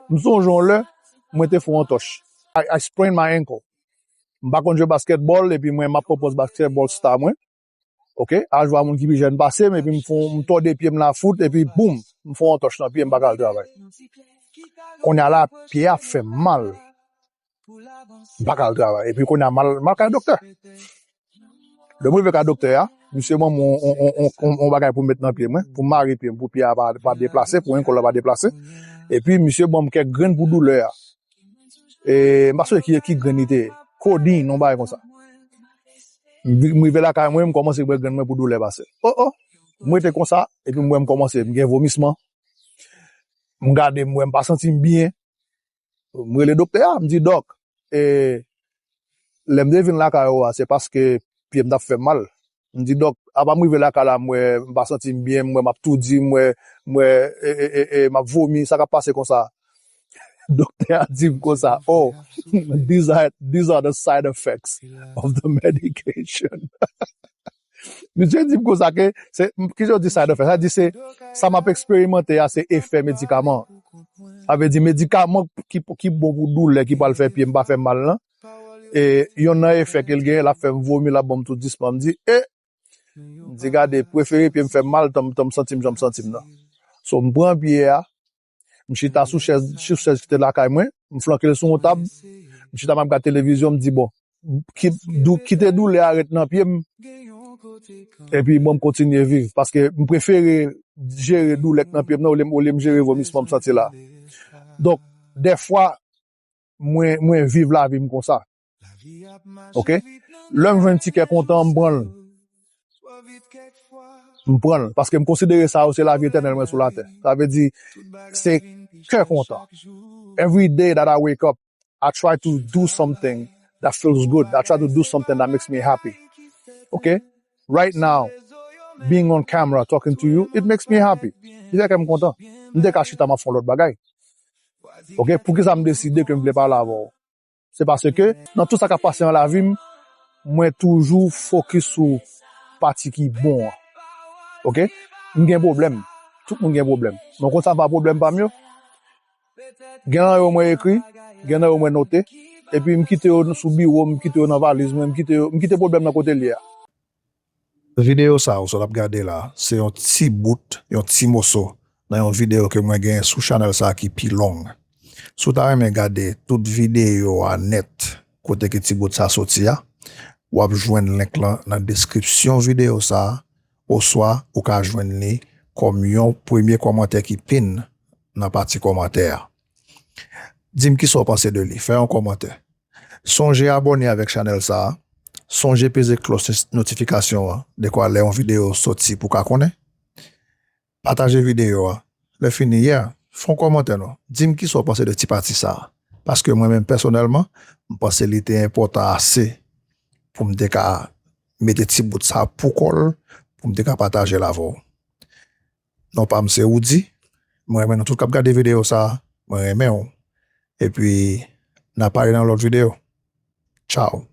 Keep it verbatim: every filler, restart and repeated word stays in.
M sonje yon lè, mwen te fè yon antòch. I, I sprain my ankle. M pa konn jwe basketball, epi mwen, m ap pran pòz basketball star mwen. Ok, a jwe a moun ki pi jèn pase m, epi m fè yon, m tòde pye m la fout, epi boum, m fè yon antòch nan pye m, m pa ka al travay. Kounye a la, pye a fè m mal. M pa ka al travay. Epi kounye a, m al, m al kay doktè. Lè m rive kay doktè a, misye ban m yon, yon, yon, yon, yon, yon bagay pou m met nan pye mwen, pou m mare pye m, pou pye a pa, pa deplase, pou ankle la pa deplase. Epi misye ban m kèk grenn pou doulè a. E, m pa sonje ki, ki grenn li te ye. Codeine, yon bagay konsa. M vi-, m rive lakay mwen, m kòmanse pran grenn mwen pou doulè pase. O, o! M rete konsa, epi m wè m kòmanse, m gen vomisman. M gade, m wè m pa santi m byen. M rele doktè a, m di, "Dòk, e, lè m te vin lakay ou a, se paske pye m t ap fè m mal." M di, "Dòk, apa m rive lakay la, m wè m pa santi m byen, m wè m ap toudi, m wè, m wè, e, e, e, e, m ap vomi, sa k ap pase konsa?" Doktè a di m konsa, "Oh, these are, these are the side effects of the medication." Misye di m konsa ke, se, ki yo di side effects? Sa di se, sa m ap eksperimante a, se efè medikaman. Sa vle di medikaman ki, ki bon pou doulè, ki pral fè pye m pa fè mal lan. E yon nan efè ke l genyen, l ap fè m vomi, l ap ban m toudisman. M di, "E!" M di, "Gade, prefere pye m fè m mal, tan m, tan m santi m jan m santi m nan." So, m pran pye a, m chita sou chèz, sou chèz ki te lakay mwen, m flanke l sou yon tab, m chita m ap gad televizyon, m di, "Bon, ki-, dou-, kite doulè a ret nan pye m, epi bon, m kontinye viv." Paske m prefere jere doulè k nan pye m nan, olye, olye m jere vomisman m santi la. Donk, dèfwa, mwen, mwen viv lavi m konsa. Ok? Lè m jwenn ti kè kontan, m pran l. M pran l. Paske m konsidere sa yo se lavi etènèl mwen sou latè. Sa vle di, se kè kontan. Every day that I wake up, I try to do something that feels good. I try to do something that makes me happy. Ok? Right now, being on camera, talking to you, it makes me happy. Li fè kè m kontan. M te ka chita, m ap fè yon lòt bagay. Ok? Poukisa m deside ke m vle pale avè w? Se paske nan tout sa k ap pase nan lavi m, mwen toujou fokis sou pati ki bon an. Ok? M gen pwoblèm. Tout moun gen pwoblèm. Men w konn sa pa pwoblèm pa m yo? Gen nan yo mwen ekri, gen nan yo mwen note, epi m kite yo sou biwo, m kite yo nan valiz mwen, m kite yo, m kite pwoblèm nan kote l ye a. Videyo sa a ou sot ap gade la, se yon ti bout, yon ti moso nan yon videyo ke mwen genyen sou chanèl sa a ki pi long. Si w ta renmen gade tout videyo a nèt, kote ke ti bout sa soti a, w ap jwenn link lan nan deskripsyon videyo sa a, oswa ou ka jwenn li kòm yon premye kòmantè ki pin nan pati kòmantè a. Di m kisa w panse de li, fè yon kòmantè. Sonje abòne avèk chanèl sa a. Sonje peze klòch notifikasyon an, dekwa lè yon videyo soti pou w ka konnen. Pataje videyo a. Lè fini, yeah, fè yon kòmantè non. Di m kisa w panse de ti pati sa a. Paske mwen menm pèsonèlman, m panse li te enpòtan ase pou m te ka mete ti bout sa a pou kò l, pou m te ka pataje l avè w. Non pa m se Roody. Mwen renmen nou tout k ap gade videyo sa a. Mwen renmen w. Epi, n a pale nan lòt videyo. Tchaw.